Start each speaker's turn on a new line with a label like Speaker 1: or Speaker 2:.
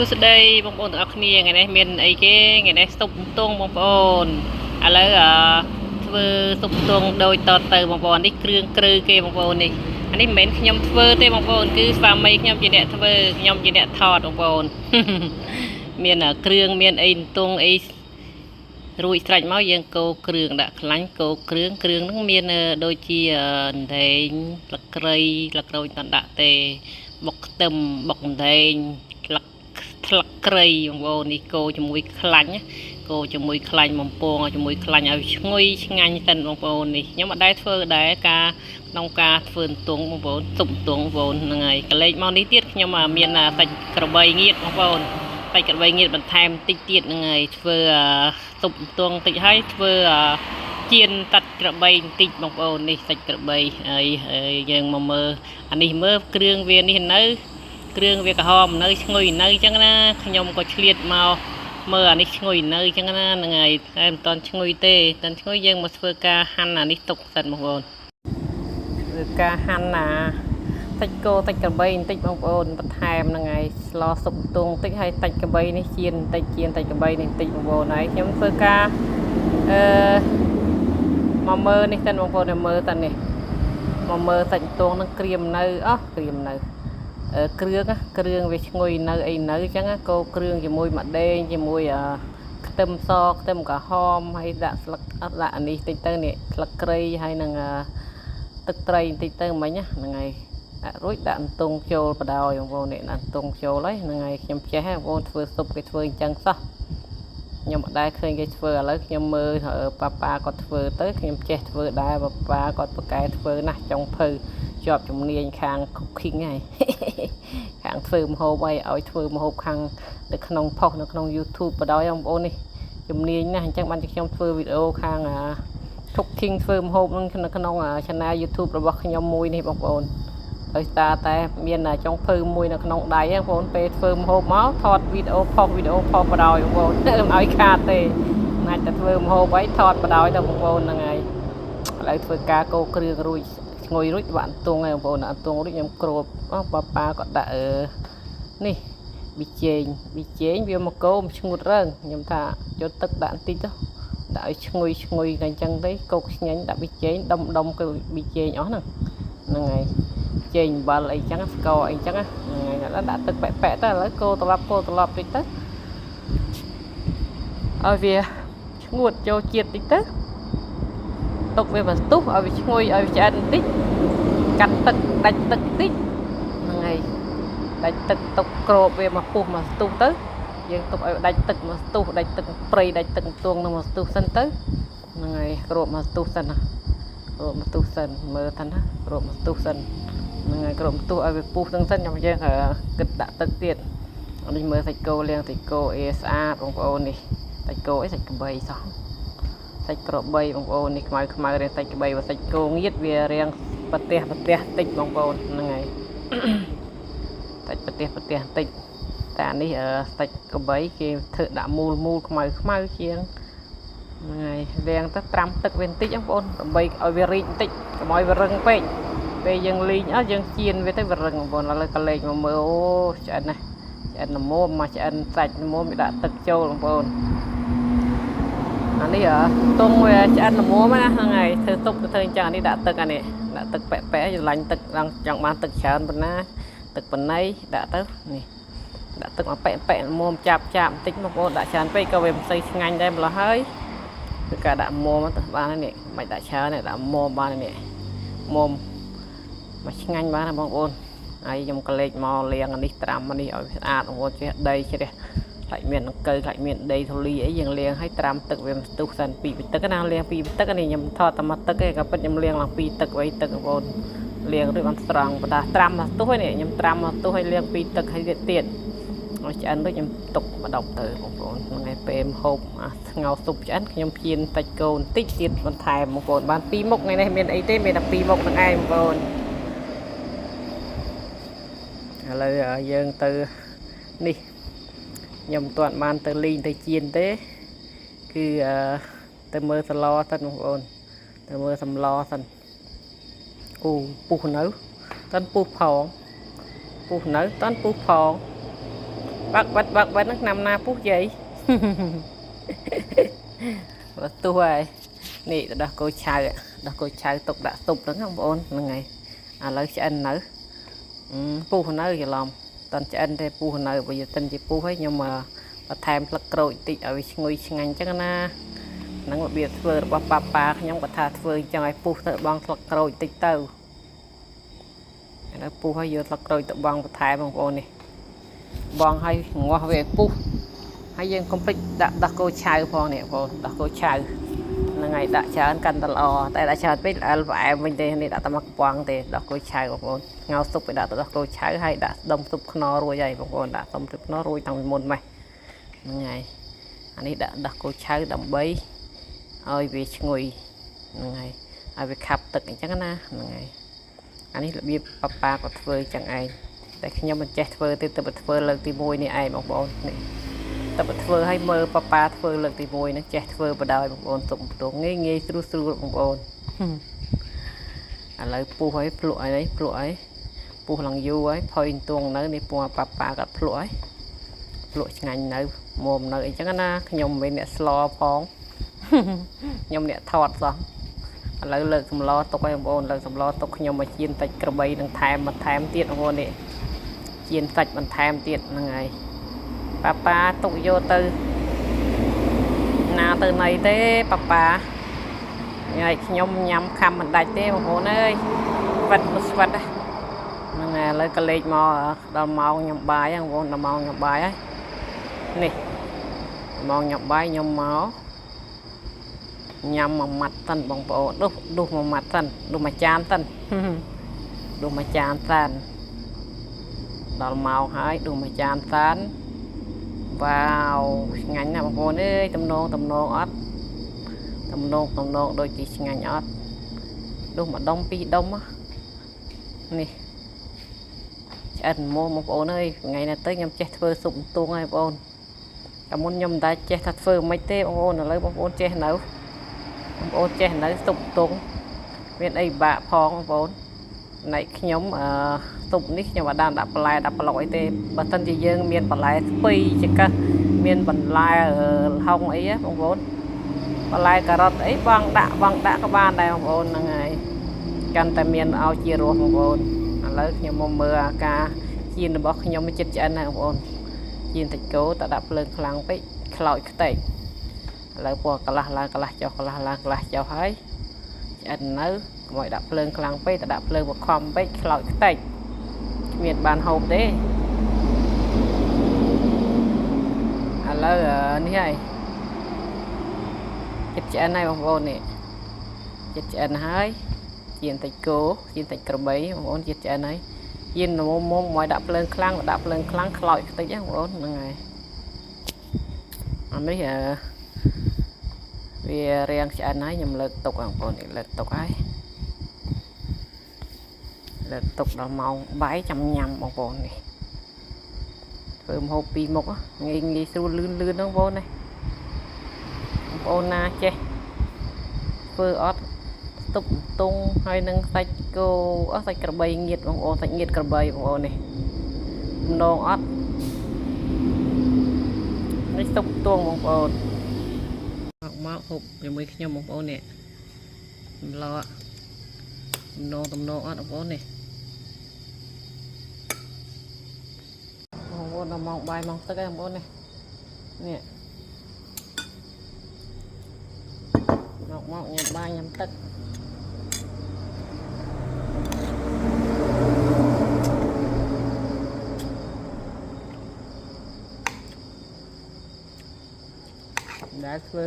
Speaker 1: សួស្តីបងប្អូនទាំងអស់គ្នាថ្ងៃនេះមានអីគេថ្ងៃនេះស្តុបទងបងប្អូនឥឡូវធ្វើស្តុបទងដូចតទៅបងប្អូននេះគ្រឿងគ្រើគេបងប្អូននេះអានេះមិនមែនខ្ញុំធ្វើទេបងប្អូនគឺស្វាមីខ្ញុំជាអ្នកធ្វើខ្ញុំជាអ្នកថតបងប្អូនមានគ្រឿងមានអីទងអីរួចស្រេចមកយើងកូរគ្រឿងដាក់ខ្លាញ់កូរគ្រឿងគ្រឿងហ្នឹងមានដូចជាអណ្ដែងស្លឹកគ្រៃស្លឹកក្រូចតដាក់ទេបុកខ្ទឹមបុកអណ្ដែងស្លឹកគ្រៃបងប្អូននេះកូរជាមួយខ្លាញ់កូរជាមួយខ្លាញ់បំពងជាមួយខ្លាញ់ឲ្យឈ្ងុយឆ្ងាញ់សិនបងប្អូននេះខ្ញុំអត់ដែលធ្វើដែរការក្នុងការធ្វើអន្ទង់បងប្អូនស៊ុបអន្ទង់បងប្អូនហ្នឹងហើយកលេចមកនេះទៀតខ្ញុំមានសាច់ក្របីងៀតបងប្អូនសាច់ក្របីងៀតបន្ថែមតិចទៀតហ្នឹងហើយធ្វើស៊ុបអន្ទង់តិចហើយធ្វើចៀនតាត់ក្របីបន្តិចបងប្អូននេះសាច់ក្របីហើយយើងមកមើលអានេះមើលគ្រឿងវានេះនៅគ្រឿងវាក្រហមនៅឈ្ងុយនៅអញ្ចឹងណាខ្ញុំក៏ឆ្លៀតមកមើលអានេះឈ្ងុយនៅអញ្ចឹងណាហ្នឹងហើយតែមិនតាន់ឈ្ងុយទេតាន់ឈ្ងុយយើងមកធ្វើការហាន់អានេះទុកសិនបងប្អូនធ្វើការហាន់អាសាច់គោសាច់ក្របីបន្តិចបងប្អូនបន្ថែមហ្នឹងហើយស្លស៊ុបទងបន្តិចហើយសាច់ក្របីនេះចៀនបន្តិចចៀនសាច់ក្របីនេះបន្តិចបងប្អូនហើយខ្ញុំធ្វើការអឺមកមើលនេះសិនបងប្អូនមើលសិននេះមកមើលសាច់ទងនឹងក្រៀមនៅអស់ក្រៀមនៅគ្រឿងវាឈ្ងុយនៅអីនៅអញ្ចឹងកូរគ្រឿងជាមួយម្ដេងជាមួយខ្ទឹមសខ្ទឹមក្រហមហើយដាក់ស្លឹកអត់ដាក់អានេះតិចទៅនេះស្លឹកគ្រៃហើយនឹងទឹកត្រីបន្តិចទៅមិញហ្នឹងហើយដាក់រួចដាក់អន្ទង់ចូលបដោយបងប្អូននេះដាក់អន្ទង់ចូលហើយហ្នឹងហើយខ្ញុំចេះបងប្អូនធ្វើស៊ុបគេធ្វើអញ្ចឹងសោះខ្ញុំអត់ដែលឃើញគេធ្វើឥឡូវខ្ញុំមើលប៉ាប៉ាគាត់ធ្វើទៅខ្ញុំចេះធ្វើដែរប៉ាប៉ាគាត់ប្រកែធ្វើណាស់ចុងភៅជាប់ជំនាញខាង cooking ហើយខាងធ្វើម្ហូបហើយឲ្យធ្វើម្ហូបខាងនៅក្នុងផុសនៅក្នុង YouTube បដ ாய் បងប្អូននេះជំនាញណាស់អញ្ចឹងបានជាខ្ញុំធ្វើវីដេអូខាង cooking ធ្វើម្ហូបនឹងនៅក្នុង channel YouTube របស់ខ្ញុំមួយនេះបងប្អូនដោយសារតែមានចុងភៅមួយនៅក្នុងដៃបងប្អូនពេលធ្វើម្ហូបមកថតវីដេអូផុសវីដេអូផុសបដ ாய் បងប្អូនមិនឲ្យខាតទេណាច់តែធ្វើម្ហូបអីថតបដ ாய் ទៅបងប្អូនហ្នឹងហើយឥឡូវធ្វើការកូរគ្រឿងរួចឈ្ងុយរួចបាក់អន្ទង់ហើយបងប្អូនអន្ទង់រួចខ្ញុំគ្របប៉ាប៉ាក៏ដាក់នេះប៊ីចេងប៊ីចេងវាមកកូរឈ្ងួតរើងខ្ញុំថាយកទឹកដាក់បន្តិចទៅដាក់ឲ្យឈ្ងុយឈ្ងុយតែអញ្ចឹងទេកោកឆ្ងាញ់ដាក់ប៊ីចេងដុំដុំគឺប៊ីចេងអស់ហ្នឹងហ្នឹងហើយចេងអំបិលអីចឹងស្ករអីចឹងហ្នឹងហើយដាក់ទឹកប៉ែប៉ែទៅឥឡូវកូរត្រឡប់កូរត្រឡប់តិចទៅឲ្យវាឈ្ងួតចូលជាតិតិចទៅទុកវាបន្ទុះឲ្យវាឈ្ងុយឲ្យវាឆ្អិនបន្តិចកាត់ទឹកដាច់ទឹកបន្តិចហ្នឹងហើយដាច់ទឹកទុកគ្របវាមកពុះមកស្ទុះទៅយើងទុកឲ្យដាច់ទឹកមកស្ទុះដាច់ទឹកព្រៃដាច់ទឹកទងនឹងមកស្ទុះសិនទៅហ្នឹងហើយគ្របមកស្ទុះសិនណាគ្របមកស្ទុះសិនមើលថាណាគ្របមកស្ទុះសិនហ្នឹងហើយគ្របស្ទុះឲ្យវាពុះទាំងសិនខ្ញុំយើងគិតដាក់ទឹកទៀតនេះមើលសាច់គោលាងសាច់គោអេស្អាតបងប្អូននេះសាច់គោអីសាច់ក្របីសោះសាច់ក្របីបងប្អូននេះខ្មៅខ្មៅរាងសាច់ក្របីបើសាច់គោងៀតវារាងប្រទេសប្រទេសតិចបងប្អូនហ្នឹងហើយសាច់ប្រទេសប្រទេសតិចតែអានេះសាច់ក្របីគេធ្វើដាក់មូលមូលខ្មៅខ្មៅជាងហ្នឹងហើយលាងទៅត្រាំទឹកវាបន្តិចបងប្អូនដើម្បីឲ្យវារីកបន្តិចកុំឲ្យវារឹងពេកពេលយើងលីងអស់យើងចៀនវាទៅវារឹងបងប្អូនឥឡូវក៏លេចមកមើលអូឆ្អិនណាស់ឆ្អិនល្មមមកឆ្អិនសាច់ល្មមវាដាក់ទឹកចូលបងប្អូនអានេះទងវាឆ្អិនល្មមណាហ្នឹងហើយធ្វើទុកទៅធ្វើអញ្ចឹងអានេះដាក់ទឹកអានេះដាក់ទឹកប៉ែប៉ែច្រឡាញ់ទឹកចង់បានទឹកច្រើនប៉ុណ្ណាទឹកប៉ុណ្ណីដាក់ទៅនេះដាក់ទឹកមកប៉ែប៉ែល្មមចាប់ចាប់បន្តិចបងប្អូនដាក់ច្រើនពេកក៏វាមិនសូវឆ្ងាញ់ដែរម្ល៉េះហើយគឺការដាក់មុំទៅបាននេះមិនដាក់ច្រើនទេដាក់មុំបាននេះមុំមកឆ្ងាញ់បានណាបងប្អូនហើយខ្ញុំក៏លេចមកលាងអានេះត្រាំអានេះឲ្យស្អាតបងប្អូនចេះដីជ្រះខ្លាចមានអង្គើខ្លាចមានដីធូលីអីយើងលាងឲ្យត្រាំទឹកវាមិនស្ទុះសិនពីរទឹកណាលាងពីរទឹកនេះខ្ញុំថតតែមួយទឹកទេក៏ពិតខ្ញុំលាងឡើងពីរទឹកបីទឹកបងប្អូនលាងរួចបានស្រង់បដាត្រាំមកស្ទុះហើយនេះខ្ញុំត្រាំមកស្ទុះឲ្យលាងពីរទឹកឲ្យទៀតទៀតឲ្យឆ្អិនរួចខ្ញុំទុកម្ដុំទៅបងប្អូនហ្នឹងហើយពេលហូបអាស្ងោរស៊ុបឆ្អិនខ្ញុំជៀនសាច់គោបន្តិចទៀតបន្ថែមបងប្អូនបានពីរមុខថ្ងៃនេះមានអីទេមានតែពីរមុខហ្នឹងឯងបងប្អូនឥឡូវយើងទៅនេះខ្ញុំមិនទាន់បានទៅលីងទៅចៀនទេគឺទៅមើលសឡសិនបងប្អូនទៅមើលសម្លសិនអូពុះនៅតាន់ពុះផងពុះនៅតាន់ពុះផង បើកបិទបើកបិទហ្នឹងឆ្នាំណាពុះយាយ បើទោះហើយនេះទៅដោះគោឆៅដោះគោឆៅទុកដាក់ស៊ុបហ្នឹងបងប្អូនហ្នឹងហើយឥឡូវឆ្អិននៅពុះនៅច្រឡំតន់ឆ្អិនទេពុះនៅបើយតិនជាពុះហើយខ្ញុំបន្ថែមផ្លឹកក្រូចតិចឲ្យវាឈ្ងុយឆ្ងាញ់អញ្ចឹងណាហ្នឹងរបៀបធ្វើរបស់ប៉ាប៉ាខ្ញុំគាត់ថាធ្វើអញ្ចឹងឲ្យពុះទៅបងផ្លឹកក្រូចតិចទៅឥឡូវពុះហើយយកផ្លឹកក្រូចទៅបងបន្ថែមបងប្អូននេះបងឲ្យងាស់វាឲ្យពុះហើយយើងកុំភ្លេចដាក់ដោះគោឆៅផងនេះបងប្អូនដោះគោឆៅហ្នឹងហើយដាក់ច្រើនកាន់តែល្អតែដាក់ច្រើនពេកល្អិលផ្អែមវិញទេនេះដាក់តែមកកំប៉ុងទេដោះគោឆៅបងប្អូនងៅស៊ុបไปដាក់ទៅដោះគោឆៅហើយដាក់ដុំស៊ុបខ្នុររួចហើយបងប្អូនដាក់ដុំស៊ុបខ្នុររួចតាំងពីមុនម៉េះហ្នឹងហើយអានេះដាក់ដោះគោឆៅដើម្បីឲ្យវាឈ្ងុយហ្នឹងហើយឲ្យវាខាប់ទឹកអញ្ចឹងណាហ្នឹងហើយអានេះរបៀបប៉ាប៉ាក៏ធ្វើអញ្ចឹងឯងតែខ្ញុំមិនចេះធ្វើទេទៅធ្វើលើកទី1នេះឯងបងប្អូននេះតែបើធ្វើឲ្យមើលប៉ាប៉ាធ្វើលើកទី1ហ្នឹងចេះធ្វើបដ ாய் បងប្អូនទុកបន្ទងងាយងាយស្រួលស្រួលបងប្អូនឥឡូវពុះឲ្យភ្លក់ឲ្យភ្លក់ឲ្យពុះឡើងយូរហើយផុយទងនៅនេះពណ៌ប៉ាប៉ាក៏ភ្លក់ឲ្យភ្លក់ឆ្ងាញ់នៅមុំនៅអីចឹងណាខ្ញុំមិនមែនអ្នកស្លផងខ្ញុំអ្នកថតសោះឥឡូវលើកសម្លទុកឲ្យបងប្អូនលើកសម្លទុកខ្ញុំមកចៀនតិចក្របីនឹងថែមបន្ថែមទៀតបងប្អូននេះចៀនសាច់បន្ថែមទៀតហ្នឹងហើយប៉ាប៉ាទុកយកទៅណាទៅណីទេប៉ាប៉ាញ៉ៃខ្ញុំញ៉ាំខំមិនដាច់ទេបងប្អូនអើយស្វិតស្វិតហ្នឹងហើយឥឡូវក៏លេខមកដល់ម៉ោងញ៉ាំបាយហ្នឹងបងប្អូនដល់ម៉ោងញ៉ាំបាយហើយនេះម៉ោងញ៉ាំបាយខ្ញុំមកញ៉ាំមួយម៉ាត់សិនបងប្អូនដុសដុសមួយម៉ាត់សិនដុសមួយចានសិនដុសមួយចានសិនដល់ម៉ោងហើយដុសមួយចានសិនវ៉ាវឆ្ងាញ់ណាស់បងប្អូនអើយតំណងតំណងអត់តំណងតំណងដូចជាឆ្ងាញ់អត់ដុសមួយដុំពីរដុំនេះឆ្អិនមកបងប្អូនអើយថ្ងៃណាទៅខ្ញុំចេះធ្វើស៊ុបបន្ទងហើយបងប្អូនតែមុនខ្ញុំមិនដែលចេះថាធ្វើមិនទេបងប្អូនឥឡូវបងប្អូនចេះនៅបងប្អូនចេះនៅស៊ុបបន្ទងមានអីបាក់ផងបងប្អូនណៃខ្ញុំអឺស៊ុបនេះខ្ញុំអត់ដាក់បន្លែដាក់ប្លុកអីទេបើមិនជាយើងមានបន្លែស្ពៃចង្កឹះមានបន្លែល្ហុងអីបងប្អូនបន្លែការ៉ុតអីបងដាក់បងដាក់ក៏បានដែរបងប្អូនហ្នឹងហើយកាន់តែមានឲ្យជារសបងប្អូនឥឡូវខ្ញុំមកមើលអាការចៀនរបស់ខ្ញុំចិត្តឆ្អិនហើយបងប្អូនចៀនតិចគោតែដាក់ភ្លើងខ្លាំងពេកខ្លោចខ្ទេចឥឡូវពណ៌កន្លះឡើងកន្លះចុះកន្លះឡើងកន្លះចុះហើយឆ្អិននៅកុំឲ្យដាក់ភ្លើងខ្លាំងពេកតែដាក់ភ្លើងបខំពេកខ្លោចខ្ទេចគ្មានបានហូបទេឥឡូវនេះហើយចិត្តឆ្អិនហើយបងប្អូននេះចិត្តឆ្អិនហើយចៀនតិចគោចៀនតិចក្របីបងប្អូនចិត្តឆ្អិនហើយចៀនមុំមុំមកដាក់ភ្លើងខ្លាំងដាក់ភ្លើងខ្លាំងខ្លោចខ្ទេចហ្នឹងបងប្អូនហ្នឹងហើយអានេះវារាងឆ្អិនហើយខ្ញុំលើកទុកបងប្អូននេះលើកទុកហើយលើកទុកដល់ម៉ោងបាយចាំញ៉ាំបងប្អូននេះធ្វើម្ហូបពីរមុខងាយងាយស្រួលលឿនលឿនហ្នឹងបងប្អូននេះបងប្អូនណាចេះធ្វើអត់ស្ទុបតុងហើយនឹងសាច់គោអស់សាច់ក្របីងៀតបងប្អូនសាច់ងៀតក្របីបងប្អូននេះម្ដងអត់នេះស្ទុបតុងបងប្អូនមកហូបជាមួយខ្ញុំបងប្អូននេះម្ល៉តំណងតំណងអត់បងប្អូននេះបងប្អូនដល់ម៉ោងបាយម៉ោងទឹកហើយបងប្អូននេះនេះមកញ៉ាំបាយញ៉ាំទឹកដែលធ្វើ